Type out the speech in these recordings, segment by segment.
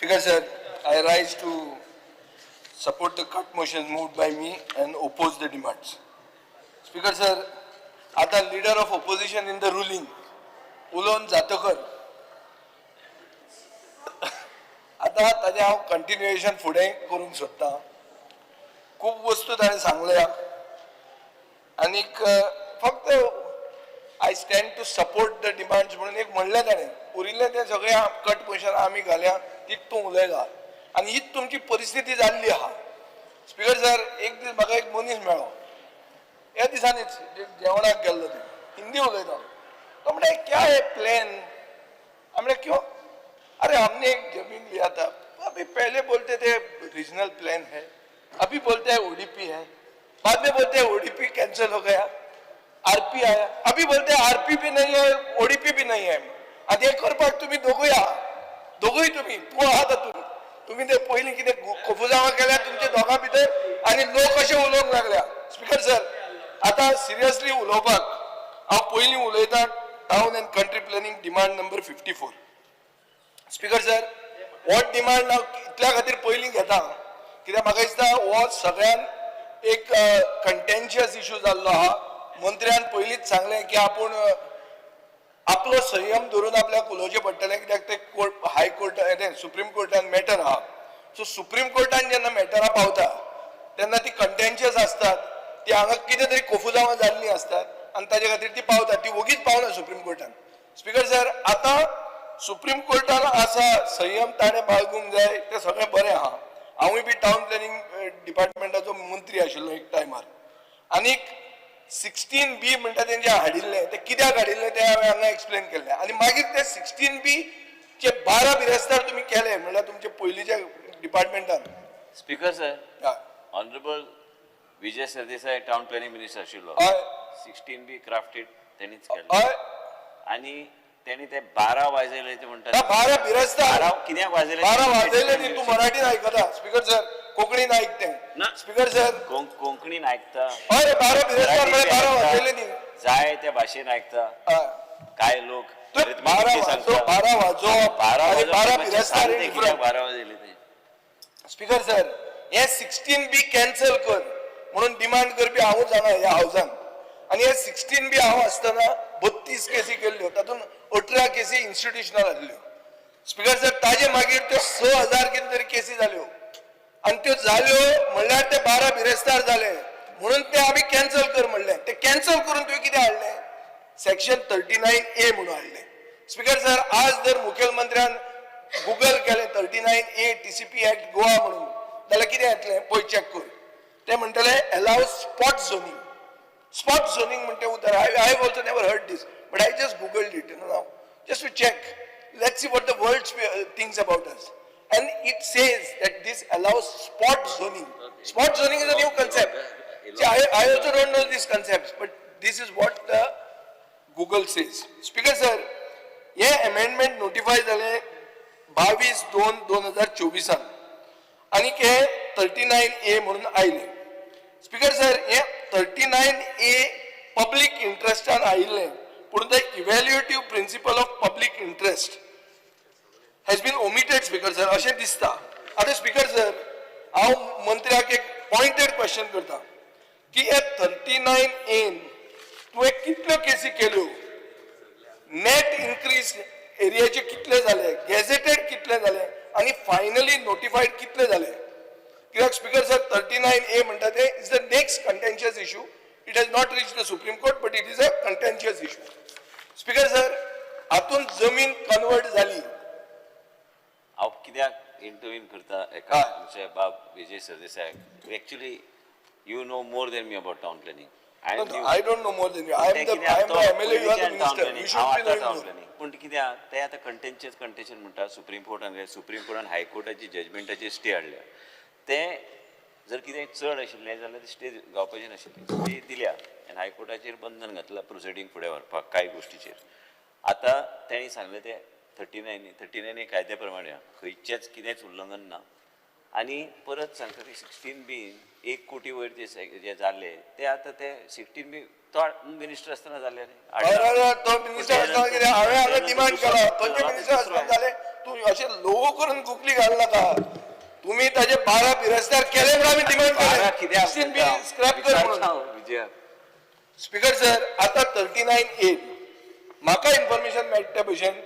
Speaker sir, I rise to support the cut motion moved by me and oppose the demands. Speaker sir, आता leader of opposition in the ruling उलोवन जातकर आतां ताजें हांव continuation फुडें करूंक सोदतां. खूब वस्तू ताणें सांगल्या आनीक फक्त I stand to support the demands म्हणून एक म्हणलें ताणें. उरिल्लें तें सगळें कट मोशन आमी घाल्या, तीच तूं उलयला आनी हीच तुमची परिस्थिती जाल्ली आहा. स्पीकर सर, एक दीस म्हाका एक मनीस मेळ्ळो, ह्या दिसांनीच जेवणाक गेल्लो, ते हिंदी उलयता. तो म्हणटा, "क्या है प्लॅन?" हमने, "क्यों?" "अरे, हमने एक जमीन लिया था. अभी पहले बोलते थे रीजनल प्लान है, अभी बोलते हैं ओडीपी है, बाद में बोलते हैं ओडीपी कैंसिल हो गया, आरपी आया, अभी बोलते हैं आरपी भी नहीं है, ओडीपी भी नहीं है." आनी हे करपाक तुम्ही दोगूय आहा, दोगूय तुम्ही, तूं आहा तातूंत. तुम्ही ते पयलीं कितें कोफुजांवां केल्या तुमच्या दोगां भितर आनी लोक अशे उलोवंक लागल्या. स्पीकर सर, आतां सिरियसली उलोवपाक हांव पयलीं उलयतां town and country planning demand number 54. Speaker sir, हो डिमांड हांव इतल्या खातीर पयलीं घेता कित्याक म्हाका दिसता हो सगळ्यान एक कंटेन्शियस इशू जाल्लो आहा. मंत्र्यान पयलींच सांगलें की आपूण आपलो संयम धरून आपल्याक उलोवचें पडटलें, कित्याक ते कोर्ट, हायकोर्ट, तें सुप्रीम कोर्टान मॅटर आहा. सो सुप्रीम कोर्टान जेन्ना मॅटरां पावता तेन्ना ती कंटेन्शियस आसतात, ती हांगा कितें तरी कोफुजांवां जाल्लीं आसतात आनी ताजे खातीर ती पावता. ती वगीच पावना सुप्रीम कोर्टान. स्पीकर सर, आतां सुप्रीम कोर्टान आसा, संयम ताणें बाळगूंक जाय, तें सगळें बरें आहा. हांवूय बी टावन प्लॅनिंग डिपार्टमेंटाचो मंत्री आशिल्लो एक टायमार. आनीक 16B म्हणटा तेंचे हाडिल्लें, तें कित्याक हाडिल्लें तें हांवें हांगा एक्सप्लेन केल्लें. आनी मागीर ते 16B चे 12 बिरेस्तार तुमी केले, म्हणल्यार तुमचे पयलींच्या डिपार्टमेंटान. Speaker sir, honourable Vijay Sardesai town planning minister आशिल्लो. 16B crafted तेणीच केलें. आनी तेणी ते 12 वाजयले ते म्हणटात. ना, 12 बिरेस्तार. 12 कित्याक वाजयले? 12 वाजयले न्ही. तूं मराठीन आयकता स्पीकर सर, कोंकणीन आयक तें. ना. Speaker sir. कोंकणीन आयकता. हय, 12 बिरेस्तार म्हळ्यार 12 वाजयले न्ही. जाय त्या भाशेन आयकता. काय लोक तूं arithmetic 12 ची वाजो सांगता. 12 वाजोवप 12 आनी वाजोवप 12 मातशें बिरेस्तार सांग ते डिफरंट. कित्याक 12 वाजयले ते. स्पीकर सर, हे 16B cancel कर म्हणून डिमांड करपी हांवूच हांगा ह्या हावजान. आनी हे 16B हांव आसतना 32 केसी केल्ल्यो, तातूंत 18 केसी इन्स्टिट्युशनल आसल्यो. स्पीकर सर, ताजे मागीर त्यो 6000 कितें तरी केसी जाल्यो आनी त्यो जाल्यो म्हणल्यार ते 12 बिरेस्तार जाले म्हणून ते आमी कॅन्सल कर म्हणलें. ते कॅन्सल करून तुवें कितें हाडलें? सेक्शन 39A म्हणून हाडलें. स्पीकर सर, आज जर मुखेलमंत्र्यान गुगल केलें 39A TCP Act Goa म्हणून जाल्यार कितें येतलें पळय, चॅक कर. ते म्हणटले allow spot zoning. Spot zoning म्हणटे उतर I also never heard this, but I just googled it now just to check. Let's see what the world thinks about us. And it says that this allows spot zoning. Spot zoning is a new concept. See, I also don't know these concepts, but this is what the Google says. Speaker sir, hey amendment notify जाले 22/2/2024 आन आनी हे 39A म्हणून आयले. Speaker sir, हे 39A public इंट्रस्टान आयिल्लें, पूण the evaluative principle of public interest has been omitted, speaker sir, अशें दिसता. आतां स्पीकर सर, हांव मंत्र्याक एक पॉयंटेड क्वेश्चन करता की हे 39Aन तुवें कितल्यो केसी केल्यो, नेट इन्क्रीज एरियाचे कितले जाले, गॅझेटेड कितले जाले आनी फायनली नोटिफाईड कितले जाले? कित्याक स्पीकर सर, 39A म्हणटा ते is the next contentious issue. It has not reach the Supreme Court, but it is a contentious issue. Speaker sir, हातून जमीन कन्वर्ट जाली. हांव कित्याक इंटरवीन करता एका हय. तुमचे बाब Vijay Sardesai, actually you know more than me about town planning. I don't know more than you. I am the MLA, you are the minister. You should be knowing more. पूण कित्याक ते आतां कंटेन्शियस कंटेन्शन म्हणटा, सुप्रीम कोर्टान गेले, सुप्रीम कोर्टान हायकोर्टाची जजमेंटाची स्टे हाडल्या. ते जर कितें चड आशिल्लें जाल्यार स्टे गावपाचें नाशिल्लें. स्टे दिल्या आनी हायकोर्टाचेर बंधन घातलां प्रोसिडींग फुडें व्हरपाक कांय गोश्टीचेर. आतां तेणी सांगलें ते 39 कायद्या प्रमाणे खंयचेच कितेंच उल्लंघन ना. आनी परत सांगता की 16B 1 कोटी वयर जे जाल्ले ते आतां ते 16B तो मिनिस्टर आसतना जाले रे. हय, हय, हय, तो मिनिस्टर आसतना कितें हांवें हांगा डिमांड केला. खंयचे मिनिस्टर आसतना जाले तूं अशें लोगो करून गुगली घाल नाका. तुम्ही ताजे 12 बिरस्त्यार केले म्हणून आमी डिमांड 12 केले, कित्याक 16 बी स्क्रॅप कर म्हणून. विजया. स्पीकर सर, आता 39A म्हाका इन्फॉर्मेशन मेळटा त्या भशेन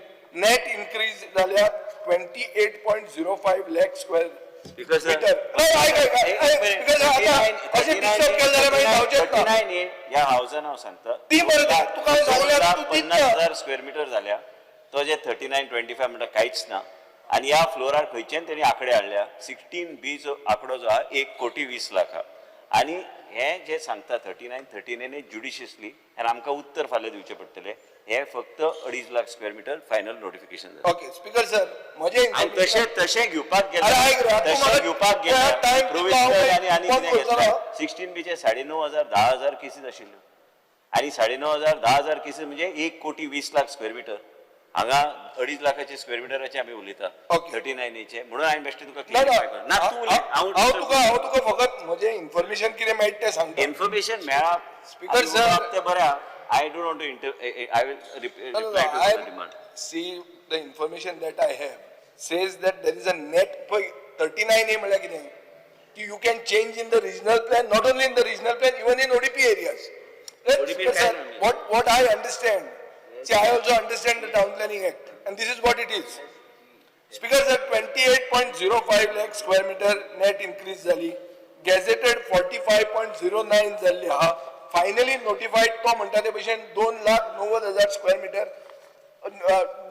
नेट इन्क्रीज जाल्या 28.05 lakh square speaker sir, meter. आयक आयक आयक, स्पीकर सर, आता अशें डिस्टर्ब केलें जाल्यार मागीर जावचेंच ना. 39A ह्या हावसान हांव सांगता, ती मरे तुका हांवें सांगल्यार दोन लाख तूं दीत पन्नास ना. हजार स्क्वेअर मिटर जाल्या. तो जे 39.25 म्हणटा कांयच ना. आनी ह्या फ्लोरार खंयच्यान तेणी आंकडे हाडल्या? 16B चो आंकडो जो आहा 1 कोटी 20 लाख आहा. आनी हे जे सांगता 39 39 हे ज्युडिशियसली, आनी आमकां उत्तर फाल्यां दिवचें पडटलें. हे फक्त 2.5 lakh square metre final notification जालें. ओके स्पीकर सर, म्हजें आनी तशें तशें घेवपाक अरे ऐक रे, गेल्यार, तूं तशें म्हाका घेवपाक त्या गेल्यार time प्रोविजनल आनी आनी बंद कितें करतलो. घेतलें, 16Bचे 9,500 10,000 केसीस आशिल्ल्यो आनी 9,500 10,000 केसीस म्हणजे 1 कोटी 20 लाख स्क्वेअर मिटर. हांगा 2.5 लाखाचे स्क्वेअर मिटराचे आमी उलयता. 39Aचे म्हणून हांवें बेश्टें तुका ना क्लियरिफाय कर ना, तूं उलय. हांव तुका फकत म्हजें इन्फॉर्मेशन कितें मेळटा तें सांगता. इन्फॉर्मेशन मेळप Speaker आनी sir- उलोवप तें बरें आहा. I don't want to inter I will reply to I demand. See, the information that I have says that there is a net. पळय, 39A म्हणल्यार कितें की you can change in the regional plan, not only in the regional plan, even in ODP areas. ODP काय ना? What I understand, see, I also understand the Town Planning Act, and this is what it is. Speaker sir, 28.05 lakh square meter net increase जाली, gazetted 45.09 जाल्ली आहा, finally notified तो म्हणटा ते भशेन 2,90,000 square metre,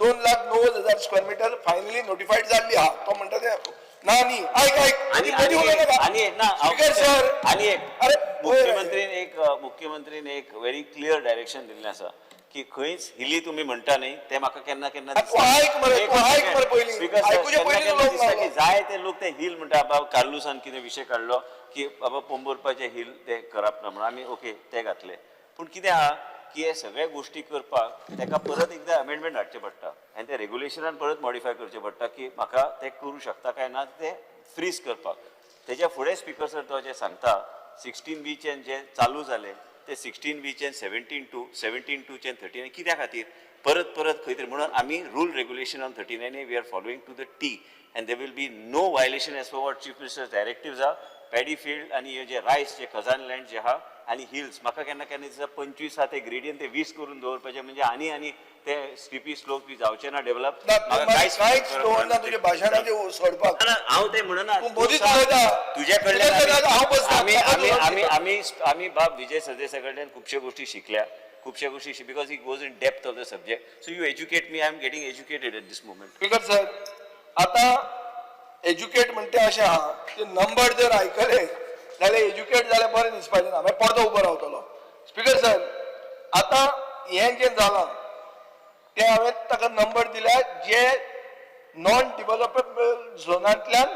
2,90,000 square metre finally notified जाल्ली आहा. तो म्हणटा ते ना न्ही, आयक आयक. आणि मदीं उलोवं नाका. आणि एक ना स्पीकर सर, आणि एक अरे मुख्यमंत्रीन एक व्हेरी क्लियर डायरेक्शन दिल्लें आसा की खंयच हिली तुमी म्हणटा न्ही, ते म्हाका केन्ना केन्ना तूं आयक मरे, तूं आयक मरे पयलीं. स्पीकर सर, आयकुचे केन्ना पयलीं केन्ना उलोवंक दिसता की लागलो. जाय ते लोक ते हिल म्हणटा. बाबा कार्लुसान कितें विशय काडलो की बाबा पोंबुर्पाचे हिल ते करप ना म्हणून आमी ओके ते घातले. पूण कितें आहा की हे सगळे गोश्टी करपाक ताका परत एकदां अमेंडमेंट हाडचें पडटा आनी ते रेगुलेशनान परत मॉडिफाय करचें पडटा की म्हाका ते करूं शकता काय ना, ते फ्रीज करपाक. तेच्या फुडें स्पीकर सर, तो जे सांगता 16Bच्यान जे चालू जाले ते 16Bच्यान 17(2), 17(2च्यान 39 कित्या खातीर परत परत खंय तरी म्हणून आमी rule regulation on 39 we are following to the T and there will be no violation as per what Chief Minister directives आहा. पॅडी फिल्ड आनी हे जे रायस जे खजान लँड जे आहा आनी हिल्स, म्हाका केन्ना केन्ना दिसता 25 आहा ते ग्रेडियंट ते 20 करून दवरपाचे, म्हणजे आनी आनी ते स्लिपी स्लोप बी जावचे ना डेव्हलप. ना, तूं मागीर कांयच दवरना तुज्या भाशणाचें सोडपाक. ना, ना, हांव तें म्हणना. तूं मदींच उलयता. तुज्या कडल्यान तुज्या कडल्यान हांव बसता. आमी आमी म्हाका आमी आमी आमी बाब विजय सरदेसाय कडल्यान खुबश्यो गोश्टी शिकल्या, खुबश्या गोश्टी, because he goes in depth of the subject, so you educate me. I am getting educated at this moment. Speaker sir, आता एज्युकेट म्हणटे अशें आहा की नंबर जर आयकले जाल्यार एज्युकेट जाल्यार बरें दिसपाचें ना, मागीर परतो उबो रावतलो. स्पीकर सर, आतां हें जें जालां तें हांवें ताका नंबर दिल्या जे नॉन डिवलपेबल झोनांतल्यान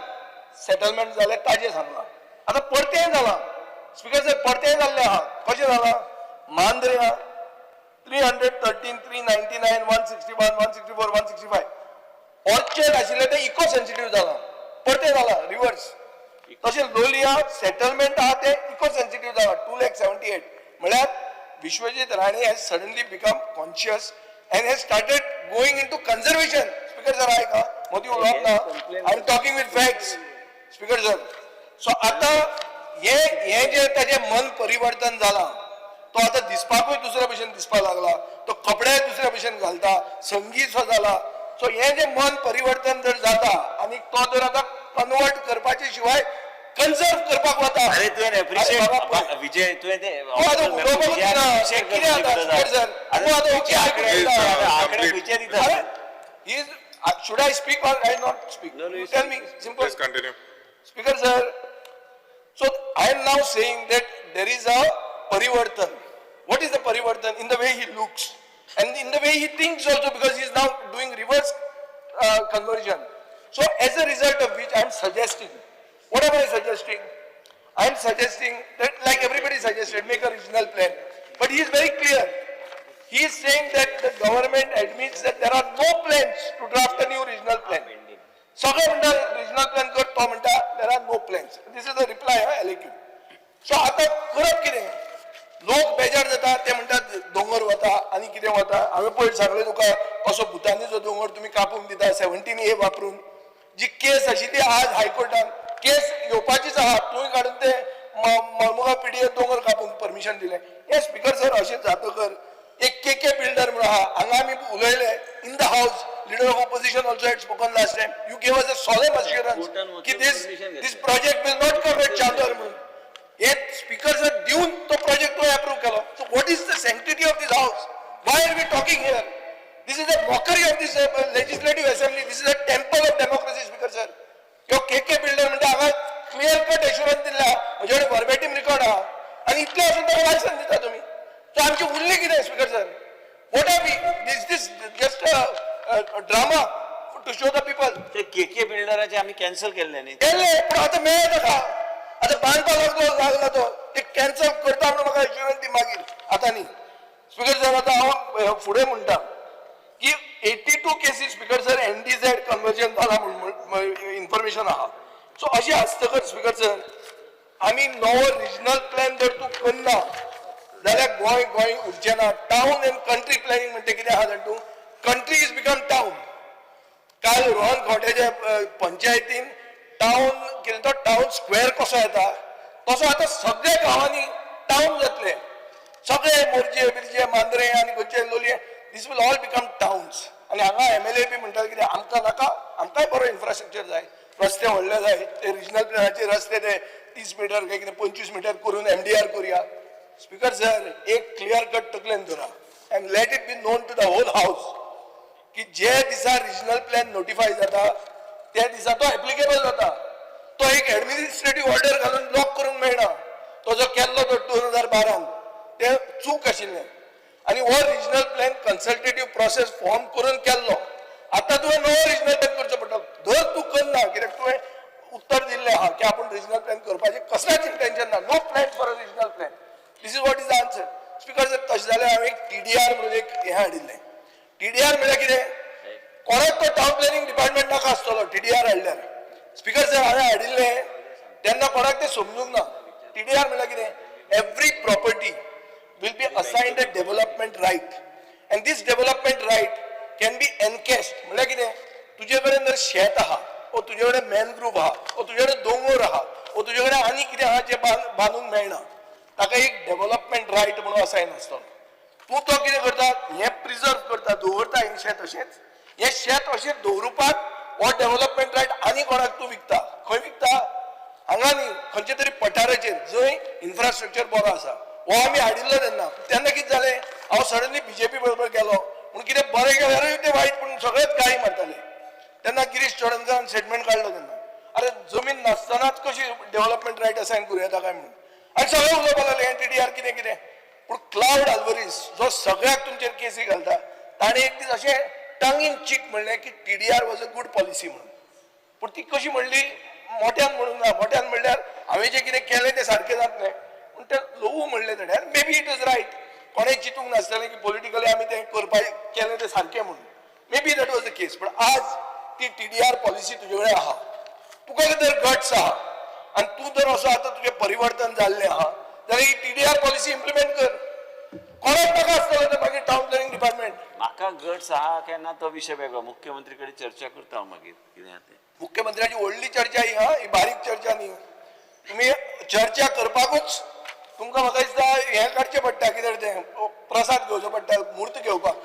सेटलमेंट जालें ताजें सांगलां. आतां परतेंय जालां स्पीकर सर, परतेंय जाल्लें आहा. कशें जालां? मांद्र्यां 313, 399, 161, 164, 165 orchard आशिल्लें तें इको सेन्सिटीव जालां, परतें जालां रिवर्स. तशें लोलया सेटलमेंट आहा तें इको सेन्सिटीव जालां, 2,78,000. म्हळ्यार Vishwajit Rane has suddenly become conscious and has started going into conservation. Speaker sir, आयक आं, मदीं उलोवप ना. I am talking with facts, speaker sir. So आतां हें जें ताजें मन परिवर्तन जालां, तो आतां दिसपाकूय दुसऱ्या भशेन दिसपाक लागला, तो कपडेय दुसऱ्या भशेन घालता, संगीत सो जाला. सो हें जें मन परिवर्तन जर जाता आनी तो जर आतां कन्वर्ट करपाचे शिवाय कन्जर्व करपाक वता. अरे तुवें अरे बाबा, पळय. एप्रिशिएट विजय, तुवें ते तूं आतां उलोवपाकूच दिना. कितें आतां स्पीकर सर, तूं आतां ओके आयकून घेता. आंकडे खंयचे दिता? अरे, should I speak or I not speak? No, no, you tell me, simple. Please continue. Speaker sir, so I am now saying that there is a parivartan. What is the parivartan? In the way he looks and in the way he thinks also, because he is now doing reverse conversion. So as a result of which I am suggesting, what am I suggesting? I am suggesting that, like everybody suggested, make a regional plan. But he is very clear. He is saying that the government admits that there are no plans to draft a new regional plan. सगळे म्हणटा regional plan कर, तो म्हणटा there are no plans. This is a reply LAQ. So आतां करप कितें? लोक बेजार जाता, ते म्हणटात दोंगर वता आनी कितें वता. हांवें पयर सांगलें तुका, असो भुतानीचो दोंगर तुमी कापूंक दिता 17 ए वापरून जी केस आशिल्ली आज हायकोर्टान केस येवपाचीच आहा. तुवें काडून ते मर्मुगांव पीडीए दोंगर कापूंक परमिशन दिलें. हे स्पीकर सर, अशें जातकर एक के के बिल्डर म्हणून आहा. हांगा आमी उलयले in the house, leader of opposition also had spoken last time, you gave us a solemn assurance कोर्टान वचून की this permission this घेतलें. Project will not come at Chandor म्हणून. हे स्पीकर सर दिवन तो प्रोजेक्ट तो अप्रूव्ह केलो. So what is the sanctity of this house? Why are we talking here? This is a mockery of this legislative assembly. This is a temple of democracy, speaker sir. ह्यो K K builder म्हणटा, हांगा clear cut assurance दिल्ला, म्हजे कडेन वर्बेटीम record आहा आनी इतलें आसून ताका लायसन्स दिता तुमी. सो आमची उरली कितें, speaker sir? What are we? This just drama to show the people. ते के के बिल्डराचे आमी कॅन्सल केल्ले न्ही. केल्ले, पूण आतां मेळ्ळें ताका. आतां बांदपाक लागलो लागला तो. ते कॅन्सल करता म्हणून म्हाका एश्युरन्स दी मागीर. आतां न्ही स्पीकर सर, आतां हांव फुडें म्हणटा की 82 cases, speaker sir, NDZ conversion जाला म्हूण इन्फॉर्मेशन आहा. सो अशें आसतकच स्पीकर सर, आमी नवो रिजनल प्लॅन जर तूं करना जाल्यार गोंय गोंय उरचें ना. टावन एंड कंट्री प्लॅनिंग म्हणटा कितें आहा जाणा तूं? Country is become town. काल रोहन खंवट्याच्या पंचायतीन टावन कितें तो टावन स्क्वेअर कसो येता तसो आतां सगळ्या गांवांनी टावन जातले. सगळे मोरजे बिरजे, मांद्रे आनी खंयचे लोलये, this will all become towns. आनी हांगा एमएलए बी म्हणटाले कितें, आमकां नाका, आमकांय बरो इन्फ्रास्ट्रक्चर जाय, रस्ते व्हडले जाय, ते रिजनल प्लॅनाचे रस्ते ते 30 मिटर काय कितें 25 मिटर करून एमडीआर करुया. स्पीकर सर, एक क्लियर कट तकलेन धरा and let it be known to the whole house की जे दिसा रिजनल प्लॅन नोटिफाय जाता त्या दिसा तो एप्लिकेबल जाता. तो एक एडमिनिस्ट्रेटीव ऑर्डर घालून ब्लॉक करूंक मेळना. तो जो केल्लो तो 2012न ते चूक आशिल्लें आनी हो regional plan consultative process form करून केल्लो. आतां तुवें नवो रिजनल प्लॅन करचो पडटलो धर तूं करना, कित्याक तुवें उत्तर दिल्लें आहा की आपूण रिजनल प्लॅन करपाचें कसलेंच इंटेन्शन ना. No plan for a regional plan, this is what is the answer, speaker sir. तशें जाल्यार हांवें एक टीडीआर म्हणून एक हें हाडिल्लें. टीडीआर म्हळ्यार कितें? कोणाक तो टावन प्लॅनिंग डिपार्टमेंट नाका आसतलो टीडीआर हाडल्यार. स्पीकर सर, हांवें हाडिल्लें तेन्ना कोणाक तें समजूंक ना. टीडीआर म्हळ्यार कितें? Every property will be assigned a development right and this development right can be encashed. म्हळ्यार कितें? तुजे कडेन जर शेत आहा ओ तुजे कडेन मॅनग्रूव आहा ओ तुजे कडेन दोंगोर आहा ओ तुजे कडेन आनी कितें आहा जें बांदूंक मेळना, ताका एक डेव्हलपमेंट रायट म्हणून असायन आसतलो. तूं तो कितें करता, हें प्रिजर्व करता, दवरता हें शेत अशेंच. हें शेत अशें दवरुपाक हो डेव्हलपमेंट रायट आनी कोणाक तूं विकता. खंय विकता? हांगा न्ही, खंयच्या तरी पठाराचेर जंय इन्फ्रास्ट्रक्चर बरो आसा. हो आमी हाडिल्लो तेन्ना. तेन्ना कितें जालें, हांव सडनली बीजेपी बरोबर गेलो पूण कितें बरें केल्यारूय ते वायट पूण सगळेच गाळी मारताले. तेन्ना गिरीश चोडणकारान स्टेटमेंट काडलो तेन्ना, अरे जमीन नासतनाच कशी डेव्हलपमेंट रायट असायन करूं येता काय म्हणून. आनी सगळे उलोवपाक लागले एनटीडीआर कितें कितें. पूण क्लावड आल्वरीस जो सगळ्याक तुमचेर केसी घालता, ताणें एक दीस अशें टंग इन चीक म्हणलें की TDR was a good policy म्हणून. पूण ती कशी म्हणली? मोठ्यान म्हणूंक ना. मोठ्यान म्हणल्यार हांवें जें कितें केलें तें सारकें जातलें. पूण तें ल्हवू म्हणलें ताणें आनी maybe it is right. कोणें चिंतूंक नासतलें की पॉलिटिकली आमी तें करपाक केलें तें सारकें म्हणून. Maybe that was the case. पूण आज ती टीडीआर पॉलिसी तुजे कडेन आहा, तुका जर गट्स आहा आनी तूं जर असो आतां तुजें परिवर्तन जाल्लें आहा जाल्यार ही टीडीआर पॉलिसी इम्प्लिमेंट कर. कोणाक नाका आसतलो तें मागीर टावन प्लॅनिंग डिपार्टमेंट. म्हाका गट्स आहा काय ना तो विशय वेगळो. मुख्यमंत्री कडेन चर्चा करता हांव मागीर कितें आहा तें. मुख्यमंत्र्याची व्हडली चर्चा ही हा, ही बारीक चर्चा न्ही. तुमी चर्चा करपाकूच तुमकां म्हाका दिसता हें काडचें पडटा, कितें तें, प्रसाद घेवचो पडटा म्हूर्त घेवपाक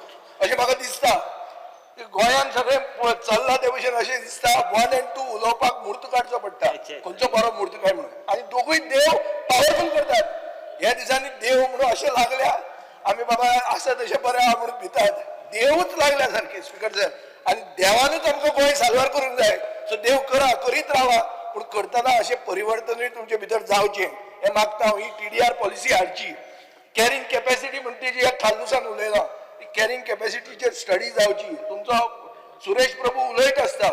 अशें म्हाका दिसता. की गोंयांत सगळें चल्लां ते भशेन अशें दिसता, वन एंड टू उलोवपाक म्हूर्त काडचो पडटा, खंयचो बरो म्हूर्त काय म्हणून. आनी दोगूय देव पावरफूल करतात. ह्या दिसांनी देव म्हणून अशें लागल्या आमी बाबा आसा तशें बरें आहा म्हणून भितात. देवूच लागल्या सारके, स्पीकर सर. आनी देवानूच आमकां गोंय साल्वार करूंक जाय. सो देव करा, करीत रावा, पूण करतना अशें परिवर्तनूय तुमचे भितर जावचें हें मागता हांव. ही टीडीआर पॉलिसी हाडची. कॅरिंग कॅपॅसिटी म्हणटा ती जी खालूसान उलयला, ती कॅरिंग कॅपॅसिटीचेर स्टडी जावची. तुमचो सुरेश प्रभू उलयत आसता,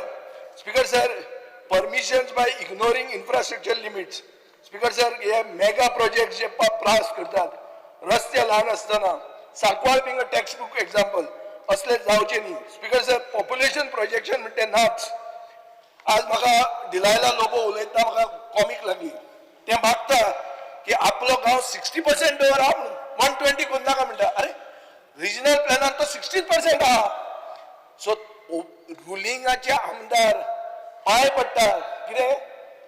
speaker sir, permissions by ignoring infrastructure limits. Speaker sir, हे मेगा प्रोजेक्ट जे पास करतात रस्ते ल्हान आसतना, Sancoale being a text book example, असले जावचे न्ही. स्पीकर सर, पॉप्युलेशन प्रोजेक्शन म्हणटे नाच. आज म्हाका डिलायला लोबो उलयतना म्हाका कॉमीक लागली. ते मागता की आपलो गांव 60% दवर आहा म्हणून, 120 करूं नाका म्हणटा. अरे, रिजनल प्लॅनान तो 16% आहा. सो रुलिंगाचे आमदार पांय पडटा कितें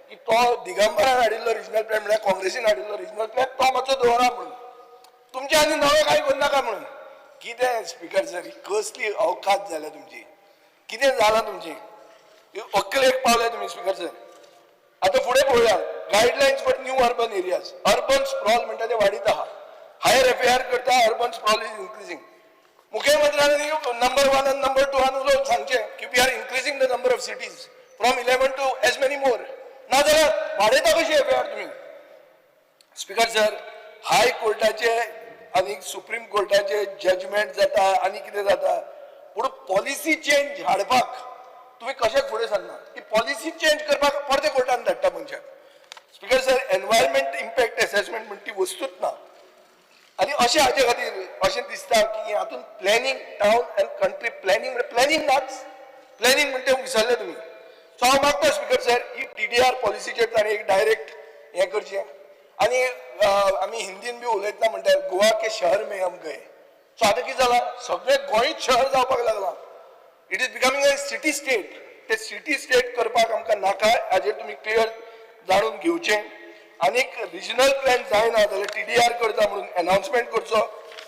की तो दिगंबरान हाडिल्लो रिजनल प्लॅन, म्हळ्यार काँग्रेसीन हाडिल्लो रिजनल प्लॅन तो मातसो दवरा म्हणून, तुमचे आनी नवें कांय करनाका म्हणून. कितें स्पिकर सर, ही कसली अवकात जाल्या तुमची? कितें जालां तुमची? अक्कलेक पावले तुमी स्पिकर सर? आतां फुडें पळोवया. Guidelines for new urban areas. Urban sprawl म्हणटा ते वाडीत आहा. हायर एफआयआर करता. Urban sprawl is increasing. मुख्यमंत्र्यांनी नंबर वन आनी नंबर टू आन उलोवन सांगचें की we are increasing the number of cities from 11 to as many more. नाजाल्यार वाडयता कशी एफआयआर तुमी? स्पिकर सर, हाय कोर्टाचे आनी सुप्रीम कोर्टाचे जजमेंट जाता आनी कितें जाता, पूण पॉलिसी चेंज हाडपाक तुमी कशेंच फुडें सरना. ती पॉलिसी चेंज करपाक परते कोर्टान धाडटा मनशाक. Speaker sir, environment impact assessment म्हण ती वस्तूच ना. आनी अशें हाचे खातीर अशें दिसता की हातूंत planning, town and country planning म्हणजे प्लॅनिंग नाच. प्लॅनिंग म्हणटे विसरले तुमी. सो हांव मागता स्पिकर सर, ही टीडीआर पॉलिसीचेर ताणें एक डायरेक्ट हें करचें. आनी आमी हिंदीन बी उलयतना म्हणटा, "गोवा के शहर में हम गए." सो आतां कितें जालां, सगळें गोंयच शहर जावपाक लागलां. It is becoming a city state. ते सिटी स्टेट करपाक आमकां नाका. हाजेर तुमी क्लियर जाणून घेवचें. आनीक रिजनल प्लॅन जायना जाल्यार टीडीआर करता म्हणून अनाउन्समेंट करचो.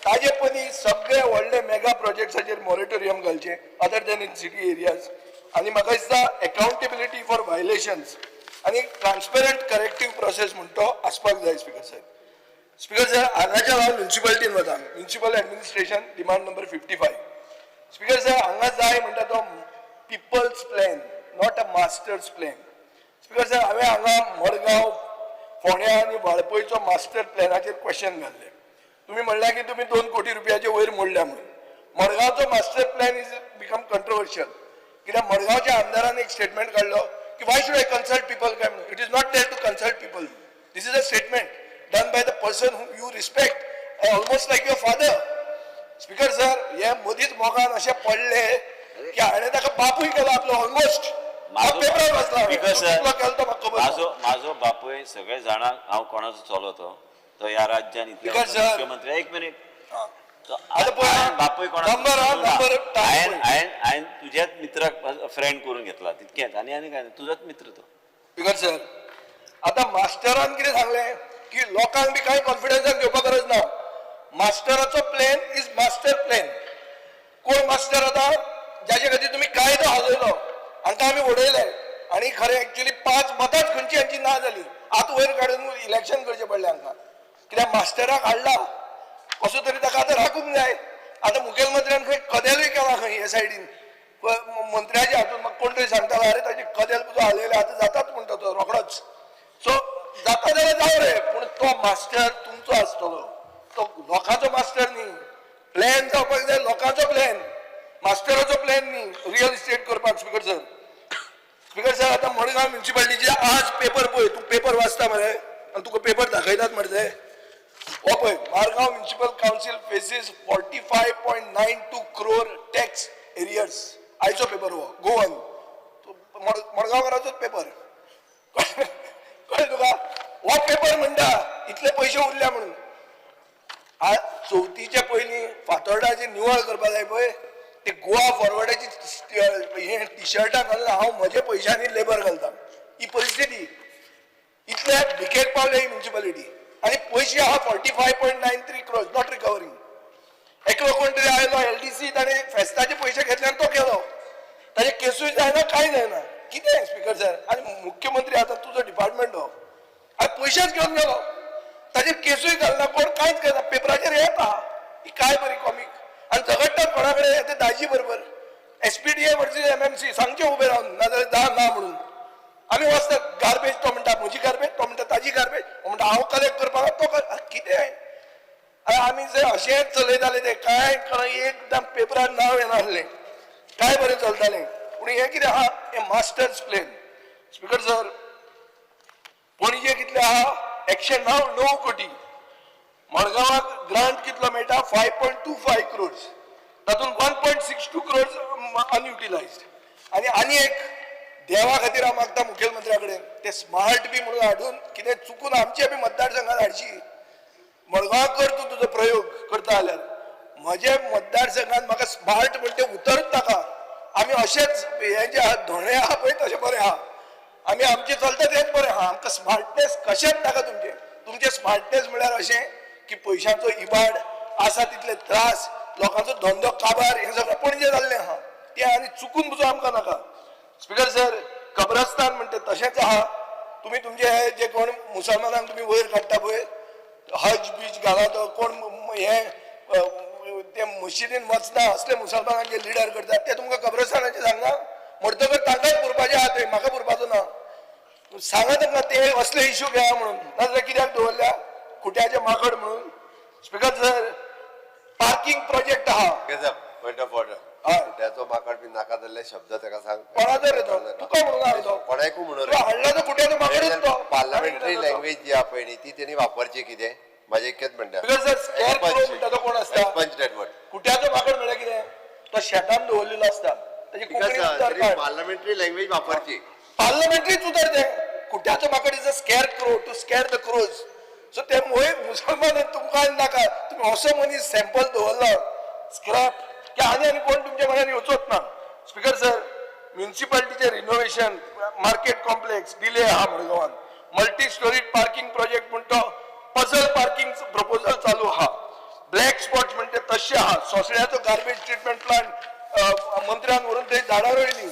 ताजे पयलीं सगळे व्हडले मेगा प्रोजेक्ट्साचेर मॉरेटोरियम घालचें, other than in city areas. आनी म्हाका दिसता अकाउंटेबिलिटी फॉर व्हायलेशन्स आनी ट्रान्सपरंट करेक्टीव प्रोसेस म्हण तो आसपाक जाय स्पिकर साहेब. स्पिकर साहेब, हांगाच्यान हांव म्युन्सिपालिटीन वता. Municipal administration, demand number 55. Speaker साहेब, हांगा जाय म्हणटा तो people's plan, not a master's plan. Speaker साहेब, हांवें हांगा मडगांव, फोंड्या आनी वाळपयचो मास्टर प्लॅनाचेर क्वेश्चन घाल्लें. तुमी म्हणल्या की तुमी 2 कोटी रुपयाचे वयर मोडल्या म्हणून. मडगांवचो master plan is become controversial, कित्याक मडगांवच्या आमदारान एक स्टेटमेंट काडलो की "Why should I consult people?" काय म्हणून. "It is not there to consult people." This is a statement done by the person who you respect almost like your father. Speaker sir, हे मदींच मोगान अशें पडले की हाणें ताका बापूय केलो आपलो ऑलमोस्ट. पेपरार वाचला हांवें. Because तो कितलो केलो तो म्हाका खबर ना. म्हाजो बापूय सगळे जाणां हांव कोणाचो चलो. तो तो ह्या राज्यान इतले Because, वर्सां sir, मुख्यमंत्री. एक मिनिट. तो आतां पळय, हांवें बापूय कोणाचो नंबर हा, ना. नंबर टायम हांवें पळय. हांवें हांवें तुज्याच मित्राक फ्रेंड करून घेतला तितकेंच. आनी आनी काय ना, तुजोच मित्र तो. Because sir, आतां मास्टरान कितें सांगलें की लोकांक बी कांय कॉन्फिडन्सान घेवपा गरज ना. मास्टराचो प्लॅन is master plan. कोण मास्टर आतां? जाचे खातीर तुमी कायदो हालयलो, हांकां आमी उडयले. आनी खरें एक्चुली पांच मतांच खंयची हांची ना जाली. आतां वयर काडून इलेक्शन करचें पडलें हांकां, कित्याक मास्टराक हाडला कसो तरी, ताका आतां राखूंक जाय. आतां मुखेलमंत्र्यान खंय कदेलूय केला खंय हे सायडीन मंत्र्याच्या हातून. म्हाका कोण तरी सांगतालो, "अरे, ताची कदेल तुजो हालयलें, आतां जाताच म्हणटा तो रोखडोच." सो जाता जाल्यार जावं रे, पूण तो मास्टर तुमचो आसतलो, तो लोकांचो मास्टर न्ही. प्लॅन जावपाक जाय लोकांचो प्लॅन, मास्टराचो प्लॅन न्ही रियल इस्टेट करपाक. स्पिकर सर, स्पिकर सर, आतां मडगांव म्युन्सिपालिटीचे आज पेपर पळय. तूं पेपर वाचता मरे आनी तुका पेपर दाखयतात मरे ते. हो पळय, Margao Municipal Council faces 45.92 crore tax arrears. आयचो पेपर हो, गोवन मडगांवकाराचोच पेपर. कळ्ळें तुका? हो पेपर म्हणटा इतले पयशे उरल्या म्हणून. आज चवथीच्या पयलीं फातोर्डाची निवळ करपा जाय पळय, ते गोवा फॉरवर्डाची हे टिशर्टां घालून हांव म्हज्या पयशांनी लेबर घालता. ही परिस्थिती, इतल्या भिकेक पावल्या ही म्युन्सिपालिटी. आनी पयशे आहा 45.93 crores, not recovering. एकलो कोण तरी आयलो एलडीसी, ताणें फेस्ताचे पयशे घेतले आनी तो गेलो. ताजे केसूय जायना, कांय जायना. कितें स्पिकर सर? आनी मुख्यमंत्री, आतां तुजो डिपार्टमेंट हो, आनी पयशेच घेवन गेलो, ताजेर केसूय घालना कोण, कांयच करना. पेपराचेर येता. ही काय बरी कॉमीक. आनी झगडटात कोणा कडेन? ते दाजी बरोबर. एसपीडीए वर्सीस एमएमसी. सांगचें उबें रावन, नाजाल्यार जा ना म्हणून. आमी वचतात गार्बेज, तो म्हणटा म्हजी गार्बेज, तो म्हणटा ताजी गार्बेज, तो म्हणटा हांव कलेक्ट करपाक, तो कितें? आनी आमी जे अशेंच चलयताले ते कांय कळना. एकदम पेपरार नांव येनासलें. काय बरें चलतालें. पूण हें कितें आहा, हें master's plan. Speaker sir, Panaji कितले आहा? 109 9 कोटी. मडगांवाक ग्रांट कितलो मेळटा? 5.25 crores. तातूंत 1.62 crores unutilized. आनी आनी एक देवा खातीर हांव मागता मुखेलमंत्र्या कडेन, ते स्मार्ट बी म्हणून हाडून कितें चुकून आमच्या बी मतदारसंघात हाडशी. मडगांवाक कर तूं तुजो प्रयोग करता जाल्यार, म्हजे मतदारसंघात म्हाका स्मार्ट म्हणटे उतरच नाका. आमी अशेच हे जे आहा धोणे आहा पळय तशें बरें आहा. आमी आमचें चलता तेंच बरें आहा. आमकां स्मार्टनेस कशेंच नाका तुमचें. तुमचें स्मार्टनेस म्हळ्यार अशें की पयशांचो इबाड आसा तितले त्रास, लोकांचो धंदो काबार, हें सगळें पणजे जाल्लें आहा. तें आनी चुकून पसून आमकां नाका. स्पिकर सर, कब्रस्तान म्हणटा तशेंच आहा. तुमी तुमचे हे जे कोण मुसलमानांक तुमी वयर काडटा पळय, हज बीज घाला, तो कोण हे ते मशिदीन वचना असले मुसलमानांचे लिडर करतात ते तुमकां कब्रस्तानाचें सांगना. म्हणटकच तांकांच पुरपाचें आहा थंय, म्हाका पुरपाचो ना. सांगा तांकां ते असले इशू घेया म्हणून, नाजाल्यार कित्याक दवरल्या खुट्याचे माकड म्हणून. स्पिकर सर, पार्किंग प्रोजेक्ट आहा. Point of order. हय. त्याचो माकड बी नाका जाल्ले शब्द ताका सांग. कोणाचो रे तो? तुका म्हणून हाडलो तो. कोणाकूय म्हणून तुका हाडला तो खुट्याचो माकडूच तो. पार्लमेंटरी लँग्वेज जी आहा पळय न्ही, ती तेणी वापरची. कितें म्हाजें इतकेंच म्हणटा. Because sir, scarecrow म्हणटा तो कोण आसता? पंच that word. खुट्याचो माकड म्हळ्यार कितें? तो शेतान दवरलेलो आसता. ताची कोंकणी उतर काड. Parliamentary language वापरची. पार्लमेंटरीच उतर तें. खुट्याचो माकड is a scarecrow, to scare the crows. So ते मोय मुसलमान तुमकां आनी नाका. तुमी असो मनीस सॅम्पल दवरला स्क्रॅप की आनी आनी कोण तुमच्या मनान येवचोच ना. स्पिकर सर, म्युन्सिपाल्टीचे रिनोव्हेशन, मार्केट कॉम्प्लेक्स डिले आहा मडगांवान. मल्टी स्टोरी पार्किंग प्रोजेक्ट म्हण तो पझल पार्किंग प्रपोजल चालू आहा. ब्लॅक स्पॉट्स म्हणटे तशे आहा. सोसण्याचो गार्बेज ट्रिटमेंट प्लांट मंत्र्यान व्हरून थंय झाडां रोयली.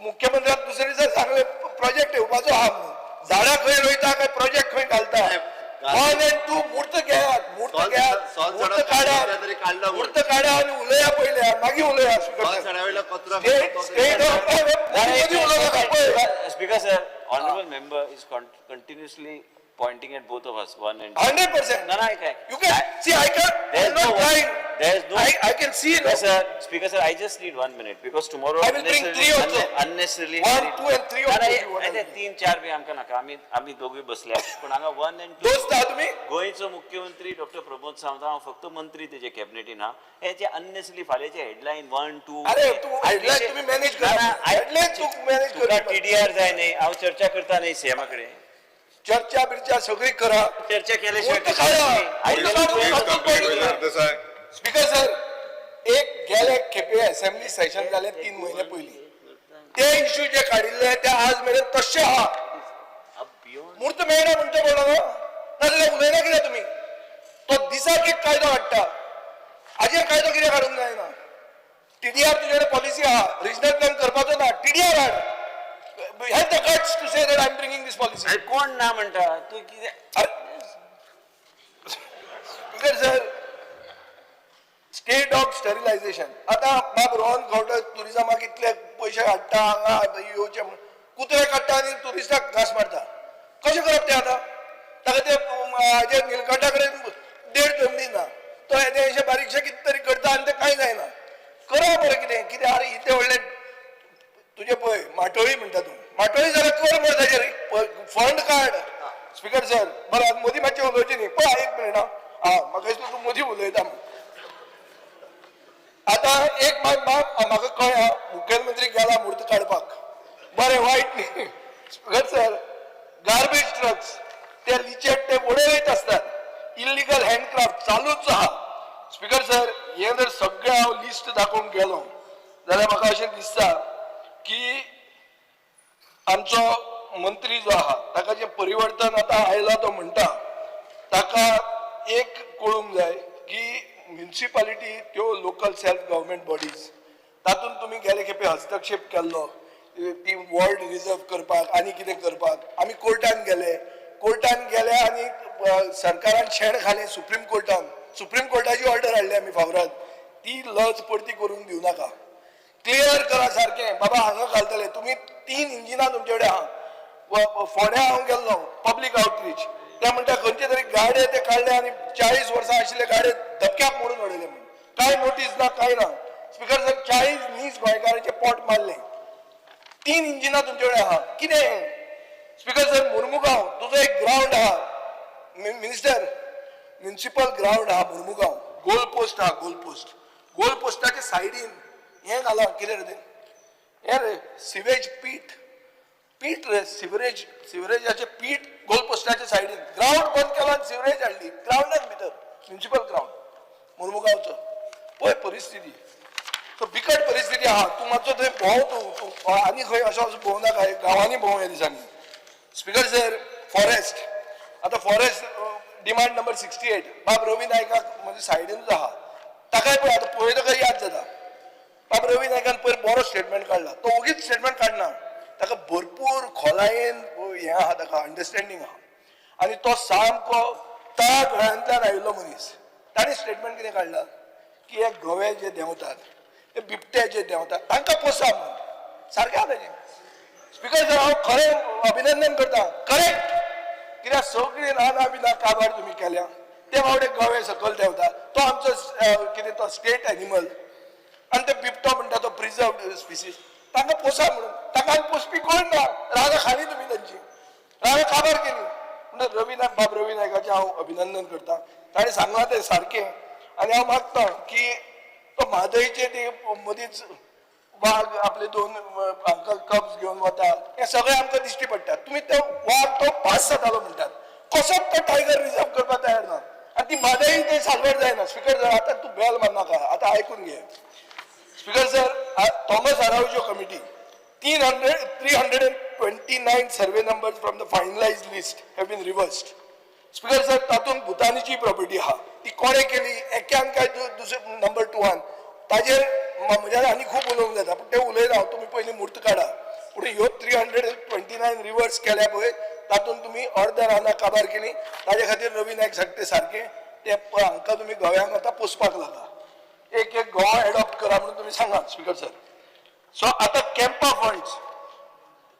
मुख्यमंत्र्यान दुसरे दिसा सांगले प्रोजेक्ट येवपाचो आहा म्हणून. झाडां खंय रोयता काय प्रोजेक्ट खंय घालता? वन अँड टू मूर्त घेयात, मूर्त घेयात, सोल मूर्त सडक काडात, तरी काडला म्हूण. मूर्त काडा आनी उलया पयले, मागीर उलया. सोल सडा कचरो. स्टेट स्टेट मदीं उलोवं नाका पळय. Speaker sir, honourable member is continuously pointing at both of us, one and 100%. ना ना काय. You can see, I can. There is I'm not no- trying. there is no- I can see. Speaker sir, Speaker sir, I just need 1 minute because tomorrow I will bring three also. Unnecessarily One, two and three also if you want. नाही, तीन चार बी आमकां नाका. आमी आमी दोगूय बसल्या पूण हांगा वन अँड टू. दोस्त आहा तुमी. गोंयचो मुख्यमंत्री डॉक्टर प्रमोद सावंत, हांव फक्त मंत्री तेजे कॅबिनेटीन हा. हे जे अननेसरी फाल्यांचे हेडलायन वन टू. अरे, तूं headline तुमी manage करा. Headline तूं manage तुका कर. टीडीआर जाय न्ही. हांव चर्चा करता न्ही सीएमा कडेन. चर्चा बिर्चा सगळी करा. चर्चा केल्या शिवाय मूर्त काडा. मूर्त काडून स्पीकर सर, एक गेले खेपे असेंब्ली सेशन जाले 3 म्हयने पयलीं, ते इश्यू जे काडिल्ले ते आज मेरेन तश्शे आहा. मूर्त मेळना म्हणचे पडलो न्हू, नाजाल्यार उलयना कित्याक तुमी? तो दिसाक एक कायदो हाडटा, हाजेर कायदो कित्याक हाडूंक जायना? टीडीआर तुजे पॉलिसी आहा, रिजनल प्लॅन करपाचो ना, टीडीआर हाड. Have the guts to say that I am bringing this policy. अरे कोण ना म्हणटा तूं कितें? Speaker sir, state of sterilisation. आतां बाब रोहन खंवटे टुरिजमाक इतले पयशे हाडटा, हांगा येवचे म्हूण कुत्रे काडटा आनी टुरिस्टाक घांस मारता. कशें करप तें आतां? ताका ते हाजे निलकंठा कडेन देड जमनी ना, तो हेजें अशें बारीकशें कितें तरी करता आनी तें कांय जायना. करा बरें कितें कितें. आरे इतलें व्हडलें तुजें पळय माटोळी म्हणटा तूं, माटोळी जाल्यार कर मरे ताजेर फंड काड. स्पिकर सर, बरें आतां मदीं मातशें उलोवचें न्ही. पळय एक मिनट. आं, म्हाका दिसता तूं मदीं उलयता म्हूण. आतां एक मात बाब म्हाका कळ्ळें, मुखेलमंत्री गेला मूर्त काडपाक, बरें वायट न्ही. स्पिकर सर, गार्बेज ट्रक्स ते लिचेट ते उडयत आसतात, इल्लिगल हँडक्राफ्ट चालूच आहा. स्पिकर सर, हें जर सगळें हांव लिस्ट दाखोवंक गेलो जाल्यार म्हाका अशें दिसता की आमचो मंत्री जो आहा ताका जें परिवर्तन आतां आयलां तो म्हणटा, ताका एक कळूंक जाय की म्युन्सिपालिटी त्यो लोकल सेल्फ गव्हर्मेंट बॉडीज, तातूंत तुमी गेले खेपे हस्तक्षेप केल्लो ती वॉर्ड रिजर्व करपाक आनी कितें करपाक. आमी कोर्टान गेले, कोर्टान गेले आनी सरकारान शेण घालें सुप्रीम कोर्टान. सुप्रीम कोर्टाची ऑर्डर हाडली आमी फावराद. ती लज परती करूंक दिवं नाका. क्लियर करा सारकें, बाबा हांगा घालतले तुमी. 3 इंजिनां तुमचे कडेन आहा. फोंड्या हांव गेल्लो पब्लीक आउटरीच, ते म्हणटा खंयचे तरी गाडे ते काडले आनी 40 वर्सां आशिल्ले गाडे धपक्याक मोडून उडयले म्हूण. कांय नोटीस ना, कांय ना. स्पिकर सर, 40 नीज गोंयकारांचें पोट मारलें. 3 इंजिनां तुमचे कडेन आहा, कितें हें? स्पिकर सर, मुर्मुगांव तुजो एक ग्रावंड आहा मिनिस्टर, म्युनिसिपल ग्रावंड आहा मुर्मुगांव, गोल पोस्ट आहा. गोल पोस्ट, गोल पोस्टाच्या सायडीन हें घालां, कितें रे तें, हें रे सिवेज पीट, पीट रे, सिवरेज, सिवरेजाचें पीट गोल पोस्टाच्या सायडीन. ग्रावंड बंद केला आनी सिवरेज हाडली ग्रावंडान भितर, म्युनिसिपल ग्रावंड मुर्मुगांवचो. पळय परिस्थिती. सो बिकट परिस्थिती आहा. तूं मातसो थंय भोंव, तूं तूं आनी खंय असो असो भोंव नाका, गांवांनी भोंव ह्या दिसांनी. स्पीकर सर, फॉरेस्ट, आतां फॉरेस्ट डिमांड नंबर 68, बाब रवी नायकाक म्हज्या सायडीनूच आहा, ताकाय पळय आतां पळयतकच याद जाता. बाब रवी नायकान पयर बरो स्टेटमेंट काडला. तो ओगीच स्टेटमेंट काडना, ताका भरपूर खोलायेन हें आहा, ताका अंडरस्टँडींग आहा आनी तो सामको तळागळांतल्यान आयिल्लो मनीस. ताणें स्टेटमेंट कितें काडला की हे गवे जे देंवतात, ते बिबटे जे देंवतात, तांकां पोसा म्हणून. सारकें आहा तेजें. स्पीकर सर, हांव खरें अभिनंदन करता. करेक्ट. कित्याक सगळीं रानां बिनां काबार तुमी केल्या. ते बावडे गवे सकयल देंवता, तो आमचो कितें तो स्टेट एनिमल आनी ते बिबटो म्हणटा तो प्रिजर्व स्पिसीस. तांकां पोसा म्हणून, तांकां आनी पोसपी कोण ना. रानां खाली तुमी, तांची रानां काबार केली. म्हणून रवी नायक, बाब रवी नायकाचें हांव अभिनंदन करता. ताणें सांगलां तें सारकें. आनी हांव मागता की तो म्हादयचे ती मदींच वाग आपले दोन हांकां कब्स घेवन वता, हें सगळें आमकां दिश्टी पडटा. तुमी तो वाग तो भास जातालो म्हणटात, कसोच तो टायगर रिजर्व करपाक तयार ना आनी ती म्हादय ते साल्वार जायना. स्पीकर सर, आतां तूं बेल मारनाका, आतां आयकून घे. Speaker sir, Thomas Araujo committee, 329 survey numbers from the finalized list have been reversed. Speaker sir, तातूंत भुतानीची प्रॉपर्टी आहा, ती कोणें केली एक्यान काय दुसरे नंबर टूवान, ताजेर म्हज्यान आनी खूब उलोवंक जाता, पूण तें उलयना हांव. तुमी पयलीं म्हूर्त काडा. पूण ह्यो 329 रिवर्स केल्या पळय, तातूंत तुमी अर्द रानां काबार केली. ताजे खातीर रवी नायक सांगते सारकें. ते हांकां तुमी गोव्यांक आतां पोसपाक लागा, एक एक गोवा एडॉप्ट करा म्हणून तुमी सांगा. स्पीकर सर, सो आतां CAMPA funds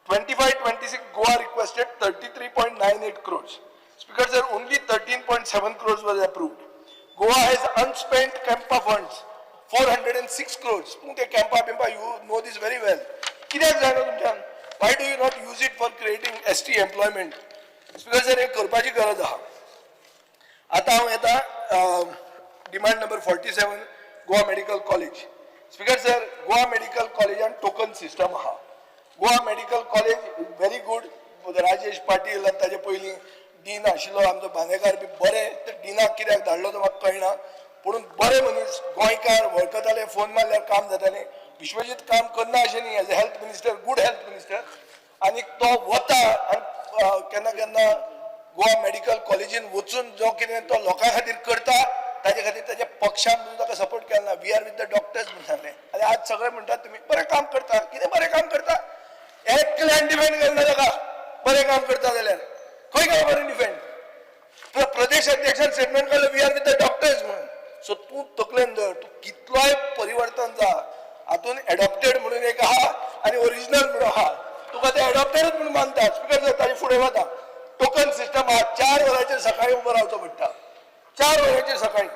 25-26, Goa requested 33.98 crores. Speaker sir, only 13.7 crores was approved. Goa has unspent CAMPA funds, 406 crores. पूण ते CAMPA बिम्पा, you know this very well. कित्याक जायना तुमच्यान? Why do you not use it for creating ST employment? Speaker sir, हें करपाची गरज आहा. आतां हांव येता demand number 47, Goa Medical College. Speaker sir, Goa medical कॉलेजान टोकन सिस्टम आहा. Goa Medical College is very good. Rajesh Patil आनी ताजे पयलीं डीन आशिल्लो आमचो बांदेकार बी बरे. ते डिनाक कित्याक धाडलो तो म्हाका कळना, पूण बरे मनीस, गोंयकार, वळखताले, फोन मारल्यार काम जातालें. विश्वजीत काम करना अशें न्ही, as a health minister, good health minister. आनी तो वता आनी केन्ना केन्ना गोवा मेडिकल कॉलेजीन वचून जो कितें तो लोकां खातीर करता, ताजे खातीर ताच्या पक्षान म्हणून ताका सपोर्ट केला ना. "We are with the doctors" म्हणून सांगलें आनी आज सगळे म्हणटात तुमी बरें काम करता. कितें बरें काम करता? एकल्यान डिफेंड केलें ना ताका. बरें काम करता जाल्यार खंय गेलो बरें डिफेंड? प्रदेश अध्यक्षान स्टेटमेंट काडलें, "We are with the doctors" म्हणून. सो तूं तकलेन धर, तूं कितलोय परिवर्तन जा, हातून एडॉप्टेड म्हणून एक आहा आनी ओरिजिनल म्हणून आहा. तुका ते एडॉप्टेडच म्हणून मानता. स्पीकर, ताजे फुडें वता. टोकन सिस्टम आहा. 4 वरांचेर सकाळी उबो रावचो पडटा, 4 वरांचेर सकाळी.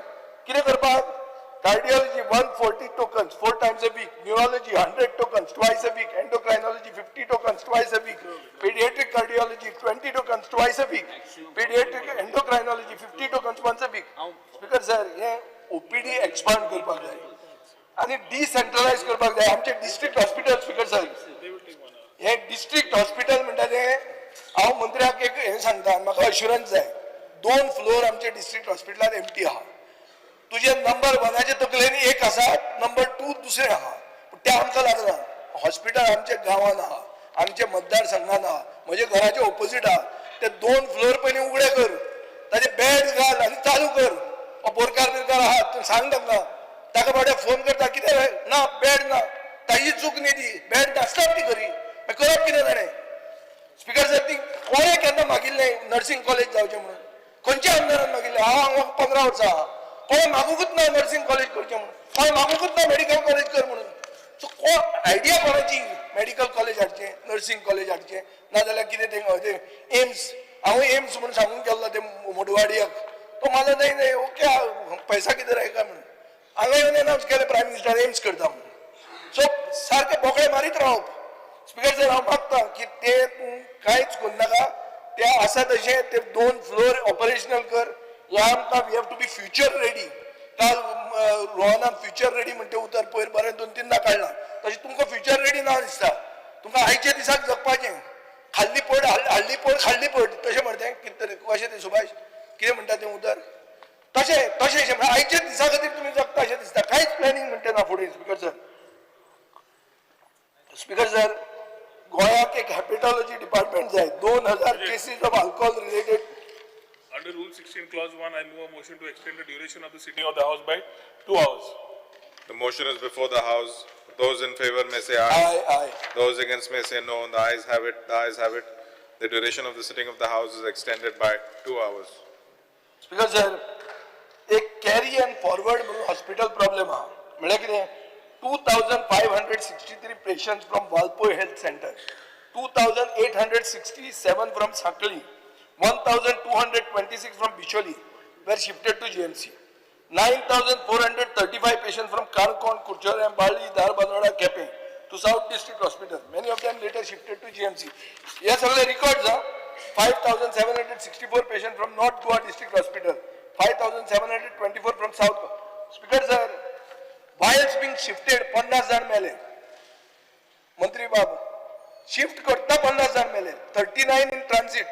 कितें करपाक? Cardiology 140 tokens four times a week, neurology 100 tokens twice a week, endocrinology 50 tokens twice a week, pediatric cardiology 20 tokens twice a week, pediatric endocrinology 50 tokens once a week. Speaker sir, hey OPD expand करपाक जाय आनी डिसेंट्रलायज करपाक जाय आमचे district hospital. Speaker sir, हे district hospital म्हणटा तें हांव मंत्र्याक एक हें सांगता आनी म्हाका अश्युरन्स जाय. दोन फ्लोर आमचे डिस्ट्रिक्ट हॉस्पिटलात एमटी आहा. तुजे नंबर वनाचे तकलेन एक आसा, नंबर टू दुसरें आहा, पूण तें आमकां लागना. हॉस्पिटल आमच्या गांवान आहा, आमच्या मतदारसंघान आहा, म्हज्या घराचे ओपोजीट आहा. ते दोन फ्लोर पयलीं उगडे कर, ताजे बेड घाल आनी चालू कर. हो बोरकार बिरकार आहा, तूं सांग तांकां. ताका फावटी फोन करता, कितें रे, ना बेड ना. ताजी चूक न्ही ती, बेड नासतात ती खरी. मागीर करप कितें ताणें? स्पीकर सर, ती कोणें केन्ना मागिल्लें नर्सिंग कॉलेज जावचें म्हणून? खंयच्या आमदारान मागिल्लें? हांव हांगा 15 वर्सां आहा, कोणें मागूंकच ना नर्सिंग कॉलेज करचें म्हणून, कोणें मागूंकच ना मेडिकल कॉलेज कर म्हणून. सो कोण आयडिया कोणाची मेडिकल कॉलेज हाडचें, नर्सिंग कॉलेज हाडचें, नाजाल्यार कितें तें एम्स. हांव एम्स म्हणून सांगून गेल्लो ते मुडवाडियाक, तो मला नाही नाही, ओके, पैसा कितें रायका म्हणून. हांगा येवन अनाउन्स केलें प्रायम मिनिस्टर एम्स करता म्हणून. सो सारके बोकडे मारीत रावप. स्पीकर सर, हांव मागता की ते तूं कांयच करनाका, ते आसा तशें ते दोन फ्लोर ऑपरेशनल कर. ह्या आमकां we have to be future ready. काल रोहनान फ्युचर रेडी म्हणटे उतर पयर बरें दोन तीनदां काडलां. तशें तुमकां फ्युचर रेडी ना दिसता. तुमकां आयच्या दिसाक जगपाचें. खाल्ली पड, हाडली पड, खाल्ली पड, तशें म्हणटा कितें तरी. कशें तें सुभाष, कितें म्हणटा तें उतर? तशें तशें म्हळ्यार आयच्या दिसा खातीर तुमी जगता अशें दिसता. कांयच प्लॅनिंग म्हणटा ना फुडें. Speaker sir. स्पीकर सर, गोंयाक एक हेपेटॉलॉजी डिपार्टमेंट जाय. 2000 cases of alcohol related. Under Rule 16, Clause 1, I move a motion to extend the duration of the sitting of the House by 2 hours. The motion is before the House. Those in favor may say aye. Aye, aye. Those against may say no. The ayes have it, the ayes have it. The duration of the sitting of the House is extended by 2 hours. Speaker sir, एक carry and forward म्हणून hospital problem आहा. म्हळ्यार कितें, 2563 patients from Valpoi health centre, 2867 from Sanquelim, 1226 from Bicholim were shifted to GMC. 9435 patient from Canacona, Curchorem, Balli, Dharbandora, Quepem to South District Hospital. Many of them later shifted to GMC. हे सगळे record हा. 5764 patient from North Goa District Hospital, 5724 from South. Speaker sir, while being shifted 50 जाण मेले. मंत्री बाब, shift करतना 50 जाण मेले, 39 इन ट्रान्सीट.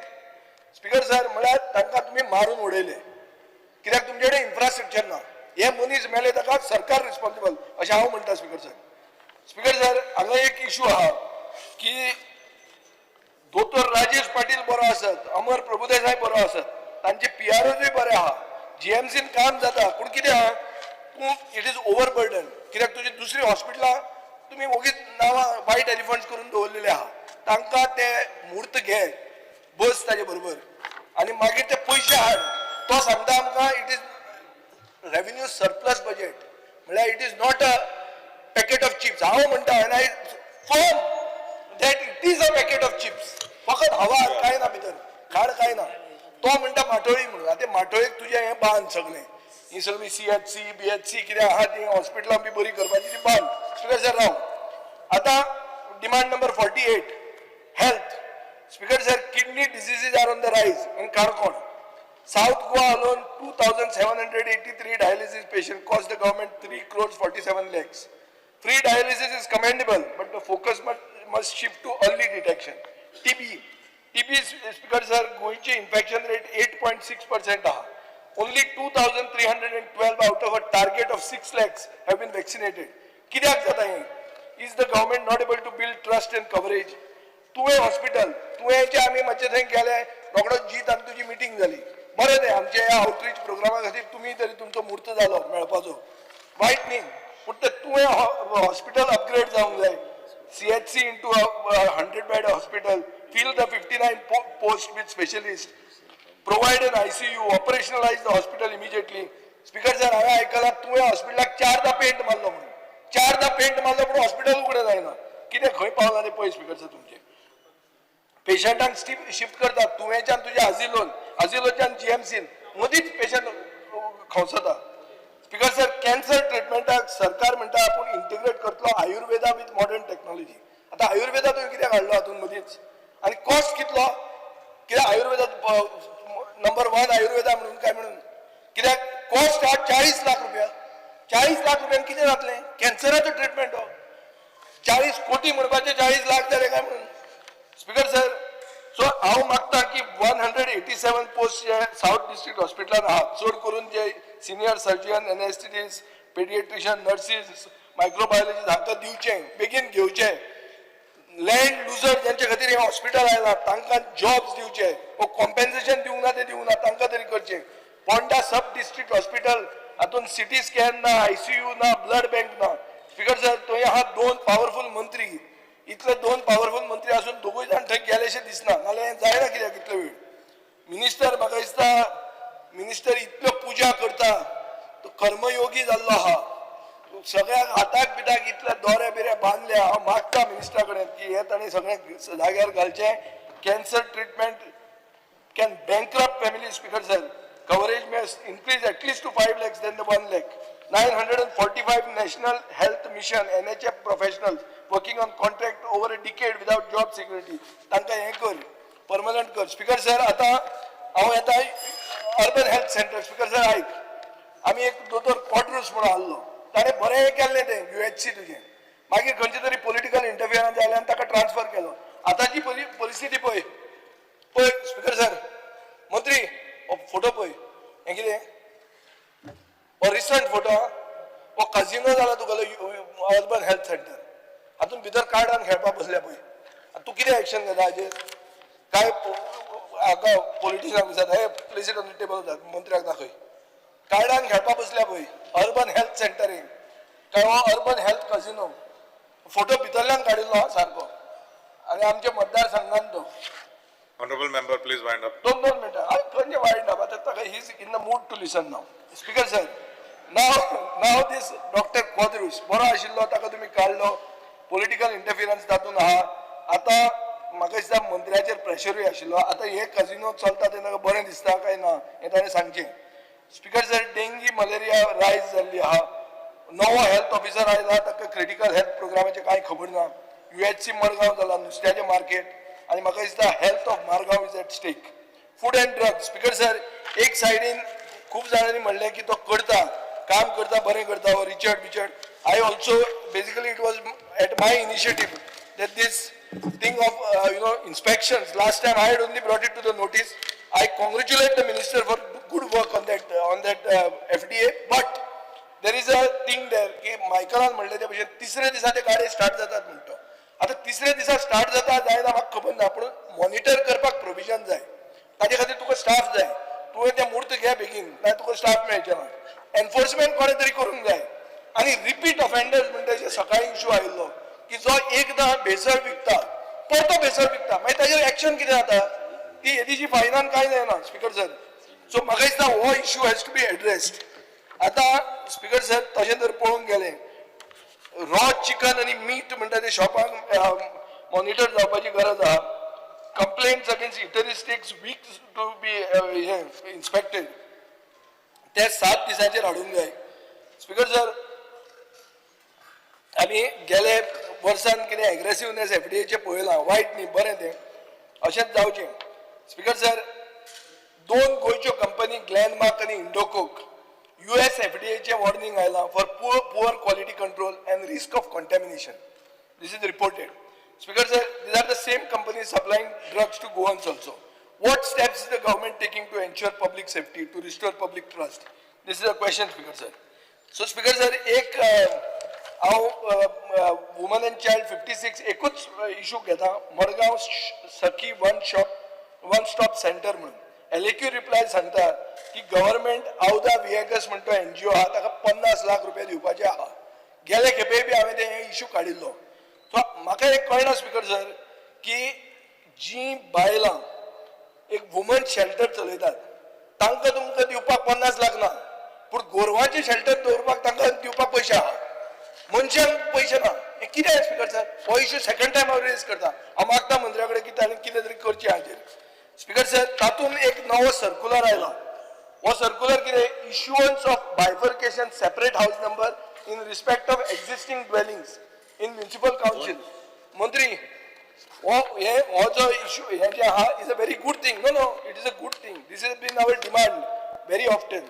स्पीकर सर, म्हळ्यार तांकां तुमी मारून उडयले कित्याक तुमचे कडेन इन्फ्रास्ट्रक्चर ना. हे मनीस मेले ताका सरकार रिस्पॉन्सिबल अशें हांव म्हणटा. स्पीकर सर, स्पीकर सर, हांगा एक इशू आहा की दोतोर राजेश पाटील बरो आसत, अमर प्रभुदेसाय बरो आसत, तांचे पीआरओजूय बरे आहा, जीएमसीन काम जाता, पूण कितें आहा, तूं it is over burden कित्याक तुजी दुसरी हॉस्पिटलां तुमी वोगीच नांवां वायट एलिफंट्स करून दवरलेले आहा. तांकां ते म्हूर्त घे, बस ताजे बरोबर आनी मागीर ते पयशे हाड. तो सांगता आमकां it is revenue surplus budget, म्हळ्यार it is not a packet of chips. हांव म्हणटा, and I firm that it is a packet of chips. फकत हवा, कांय ना भितर, खाड कांय ना. तो म्हणटा माटोळी म्हणून. आतां माटोळेक तुजें हें बांद सगळें, ही सगळी सीएचसी बीएचसी कितें आहा ती हॉस्पिटलां बी बरी करपाची ती बांद. स्पीकर सर, राव. आतां demand number 48, health. Speaker sir, kidney diseases are on the rise in Canacona. South Goa alone, 2783 dialysis patient cost the government 3 crores 47 lakhs. Free dialysis is commendable, but the focus must shift to early detection. TB. TB, Speaker sir, गोंयचे infection rate 8.6% आहा. Only 2312 out of a target of 6 lakhs have been vaccinated. कित्याक जाता हें? Is the government not able to build trust and coverage? तुवें hospital, तुवेंचे आमी मातशें थंय गेले, रोखडोच जीत आनी तुजी मिटींग जाली. बरें तें, आमच्या ह्या आउटरीच प्रोग्रामा खातीर तुमी तरी तुमचो म्हूर्त जालो मेळपाचो, वायट न्ही, पूण तें तुवें हॉस्पिटल अपग्रेड जावंक जाय. CHC into 100 bed hospital, fill the 59 post with specialist, provide an ICU, operationalize the hospital immediately. Speaker sir, हांवें आयकलां तुवें हॉस्पिटलाक चारदां पेंट मारलो म्हणून. चारदां पेंट मारलो पूण हॉस्पिटल उगडें जायना. कितें खंय पावलां तें पळय. स्पीकर सर, तुमचें पेशंटांक शिफ्ट करतात तुवेंच्यान तुज्या आजिलोन, आजिलोच्यान जीएमसीन, मदींच पेशंट खंवसता. स्पीकर सर, कॅन्सर ट्रिटमेंटाक सरकार म्हणटा आपूण इंटिग्रेट करतलो आयुर्वेदा विथ मॉडर्न टेक्नॉलॉजी. आतां आयुर्वेदा तुवें कित्याक हाडलो हातूंत मदींच आनी कॉस्ट कितलो? कित्याक आयुर्वेदात नंबर वन आयुर्वेदा म्हणून काय म्हणून कित्याक कॉस्ट आहा 40 लाख रुपया? 40 लाख रुपयान कितें जातलें? कॅन्सराचो ट्रिटमेंट हो. 40 कोटी म्हणपाचे 40 लाख जाले काय म्हणून. स्पीकर सर, सो हांव मागता की 187 पोस्ट जे सावथ डिस्ट्रिक्ट हॉस्पिटलान आहा, चड करून जे senior surgeon, anaesthetist, paediatrician, nurses, microbiologist हांकां दिवचें, बेगीन घेवचें. लँड लुजर ज्यांचे खातीर हें हॉस्पिटल आयलां तांकां जॉब्स दिवचे वो कॉम्पेन्सेशन दिवंक ना तें दिवंक ना, तांकां तरी करचें. पोंडा सब डिस्ट्रिक्ट हॉस्पिटल हातून सिटी स्कॅन ना, आयसीयू ना, ब्लड बँक ना. स्पीकर सर, थंय आहा दोन पावरफूल मंत्री. इतले दोन पावरफूल मंत्री आसून दोगूय जाण थंय गेलेशे दिसना, नाल्यार हें जायना कित्याक इतलो वेळ. मिनिस्टर, म्हाका दिसता मिनिस्टर इतल्यो पुजा करता, तो कर्मयोगी जाल्लो आहा. सगळ्याक हाताक बिताक इतले दोरे बिरे बांदले. हांव मागता मिनिस्टरा कडेन की हे ताणें सगळें जाग्यार घालचें. Cancer treatment can bankrupt family, Speaker sir. Coverage must increase at least to 5 lakhs than the 1 lakh. 945 National Health Mission NHF professionals working on contract over a decade without job security. तांकां हें कर, permanent कर. Speaker sir, आतां हांव येता urban health centre. Speaker sir, आयक, आमी एक दोतोर क्वाड्रूस म्हणून आहलो, ताणें बरें केल्लें तें युएचसी तुजें. मागीर खंयचे तरी पॉलिटिकल इंटरफियरन्स जालें आनी ताका ट्रान्सफर केलो. आतांची परिस्थिती पळय, पळय. स्पीकर सर, मंत्री, हो फोटो पळय. हें कितें? हो रिसंट फोटो. हो काजिनो जाला तुगेलो अर्बन हेल्थ सेंटर. हातूंत भितर कार्डान खेळपाक बसल्या पळय. आतां तूं कितें एक्शन घेता हाजेर? काय हाका पॉलिटिशनाक विचारता, hey, place it on the table, मंत्र्याक दाखय. कार्डान खेळपाक बसल्या पळय अर्बन हेल्थ सेंटरीक, काय हो अर्बन हेल्थ कजिनो. फोटो भितरल्यान काडिल्लो हा सारको आनी आमच्या मतदारसंघान तो. Honorable member, please wind up. दोन दोन मिनटां. आरे, खंयचे वायट ना, आतां ताका, he is in the mood to listen now. Speaker sir, now this Doctor Quadros बरो आशिल्लो, ताका तुमी काडलो. पॉलिटिकल इंटरफिरन्स तातूंत आहा. आतां म्हाका दिसता मंत्र्याचेर प्रेशरूय आशिल्लो. आतां हे कजिनो चलता तें ताका बरें दिसता काय ना हें ताणें सांगचें. Speaker sir, dengue malaria rise जाल्ली आहा. नवो हेल्थ ऑफिसर आयला, ताका क्रिटिकल हेल्थ प्रोग्रामाचें कांय खबर ना. युएचसी मडगांव जाला नुस्त्याचें मार्केट आनी म्हाका दिसता health of Margao is at stake. Food and drug, speaker sir, एक सायडीन खूब जाणांनी म्हणलें की तो करता, काम करता, बरें करता हो Richard Bichard. I also, basically it was at my initiative that this thing of inspections, last time I had only brought it to the notice. I congratulate the minister for good work on that FDA, but there is a thing there की मायकलान म्हणलें ते भशेन तिसऱ्या दिसा ते गाडये start जातात म्हणटा. आतां तिसऱ्या दिसा स्टार्ट जाता जायना म्हाका खबर ना, पूण मॉनिटर करपाक प्रोविजन जाय. ताजे खातीर तुका स्टाफ जाय. तुवें तें मूर्त घे बेगीन, ना तुका स्टाफ मेळचे ना. एनफोर्समेंट कोणें तरी करूंक जाय. आनी रिपीट ऑफेंडर्स म्हणटा, जे सकाळी इशू आयिल्लो की जो एकदां भेसळ विकता, परतो भेसळ विकता, मागीर ताजेर एक्शन कितें जाता? ती येदीशी फायनान कांय जायना स्पीकर सर. सो म्हाका दिसता हो issue has to be addressed. आतां स्पीकर सर, तशें जर पळोवंक गेलें, रॉ चिकन आनी मीट म्हणटा ते शॉपांक मॉनिटर जावपाची गरज आहा. Complaints against eateries takes weeks to be हें इन्स्पेक्टेड, ते 7 दिसांचेर हाडूंक जाय. स्पीकर सर, आमी गेले वर्सान कितें एग्रेसिवनेस एफडीएचें पळयलां, वायट न्ही, बरें तें, अशेंच जावचें. स्पीकर सर, दोन गोंयच्यो कंपनी ग्लॅनमार्क आनी इंडोकोक, युएस एफडीएचें वॉर्निंग आयलां for poor quality control and risk of contamination. This is reported. Speaker sir, these are the same companies supplying drugs to Goans also. What steps is the government taking to ensure public safety, to restore public trust? This is a question, Speaker sir. So Speaker sir, एक हांव woman and child 56 एकूच issue घेता. मडगांव सखी one stop centre म्हणून एलएक्यू reply सांगता की government Awada विएकस म्हणतो NGO आहा, ताका 50 लाख रुपया दिवपाचे आहा. गेले खेपे बी हांवें ते इशू काडिल्लो. सो म्हाका एक कळना स्पीकर सर, की जी बायलां एक वुमन शेल्टर चलयतात तांकां तुमकां दिवपाक 50 लाख ना, पूण गोरवांचे शेल्टर दवरपाक तांकां दिवपाक पयशे आहा, मनशांक पयशे ना, हें कितें स्पीकर सर? हो इशू सेकंड टायम हांव रेज करता. हांव मागता मंत्र्या कडेन की ताणें कितें तरी करचें हाजेर. स्पीकर सर, तातूंत एक नवो सर्कुलर आयला. हो सर्कुलर कितें? Issuance of bifurcation separate house number in respect of existing dwellings in municipal council. मंत्री, हो हे हो जो इशू हे जे आहा is a very good thing. No, it is a good thing. This is been our demand very often.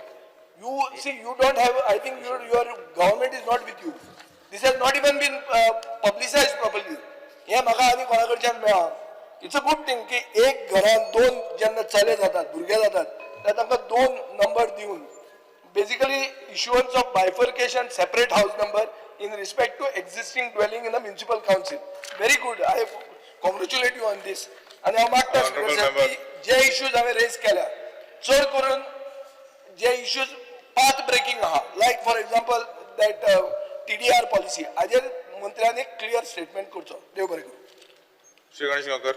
You see, you don't have, I think your government is not with you. This has not even been publicized properly. हे म्हाका आनी कोणा कडच्यान मेळ्ळां. It's a good thing की एक घरान दोन जेन्ना चले जातात, भुरगे जातात, तेन्ना तांकां दोन नंबर दिवन, basically issuance of bifurcation separate house number in respect to existing dwelling in the municipal council. Very good. I congratulate you on this. आनी हांव मागता Honorable speaker member. की जे इश्यूज हांवें रेज केल्या, चड करून जे इश्यूज पाथ ब्रेकिंग आहा, like for example that TDR policy, हाजेर मंत्र्यान एक क्लियर स्टेटमेंट करचो. देव बरें करूं. Shri Ganesh Gaonkar.